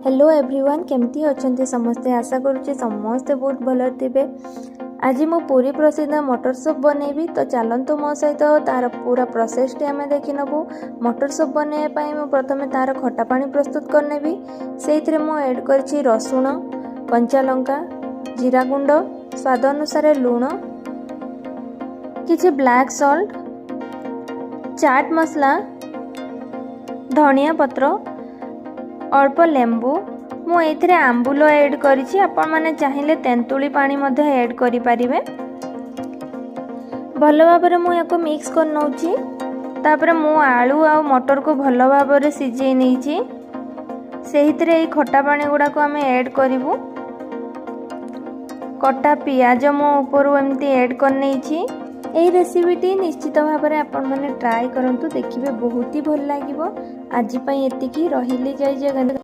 Hello everyone, କେମିତି ଅଛନ୍ତି ସମସ୍ତେ? ଆଶା କରୁଛି ସମସ୍ତେ ବହୁତ ଭଲରେ ଥିବେ। ଆଜି ମୁଁ ପୁରୀ ପ୍ରସିଦ୍ଧ ମଟର ସୁପ୍ ବନେଇବି, ତ ଚାଲନ୍ତୁ ମୋ ସହିତ ତାର ପୁରା ପ୍ରୋସେସଟି ଆମେ ଦେଖିନେବୁ। ମଟର ସୁପ୍ ବନେଇବା ପାଇଁ ମୁଁ ପ୍ରଥମେ ତାର ଖଟା ପାଣି ପ୍ରସ୍ତୁତ କରିନେବି। ସେଇଥିରେ ମୁଁ ଏଡ଼୍ କରିଛି ରସୁଣ, କଞ୍ଚା ଲଙ୍କା, ଜିରା ଗୁଣ୍ଡ, ସ୍ୱାଦ ଅନୁସାରେ ଲୁଣ, କିଛି ବ୍ଲାକ୍ ସଲ୍ଟ, ଚାଟ୍ ମସଲା, ଧନିଆ ପତ୍ର, ଅଳ୍ପ ଲେମ୍ବୁ। ମୁଁ ଏଇଥିରେ ଆମ୍ବୁଲ ଏଡ଼୍ କରିଛି। ଆପଣମାନେ ଚାହିଁଲେ ତେନ୍ତୁଳି ପାଣି ମଧ୍ୟ ଏଡ଼୍ କରିପାରିବେ। ଭଲ ଭାବରେ ମୁଁ ୟାକୁ ମିକ୍ସ କରିନେଉଛି। ତାପରେ ମୁଁ ଆଳୁ ଆଉ ମଟରକୁ ଭଲ ଭାବରେ ସିଝେଇ ନେଇଛି। ସେଇଥିରେ ଏଇ ଖଟା ପାଣି ଗୁଡ଼ାକୁ ଆମେ ଏଡ଼୍ କରିବୁ। କଟା ପିଆଜ ମୁଁ ଉପରୁ ଏମିତି ଏଡ଼୍ କରିନେଇଛି। ଏଇ ରେସିପିଟି ନିଶ୍ଚିତ ଭାବରେ ଆପଣମାନେ ଟ୍ରାଏ କରନ୍ତୁ, ଦେଖିବେ ବହୁତ ହି ଭଲ ଲାଗିବ। ଆଜି ପାଇଁ ଏତିକି ରହିଲି। ଜୟ ଜଗନ୍ନାଥ।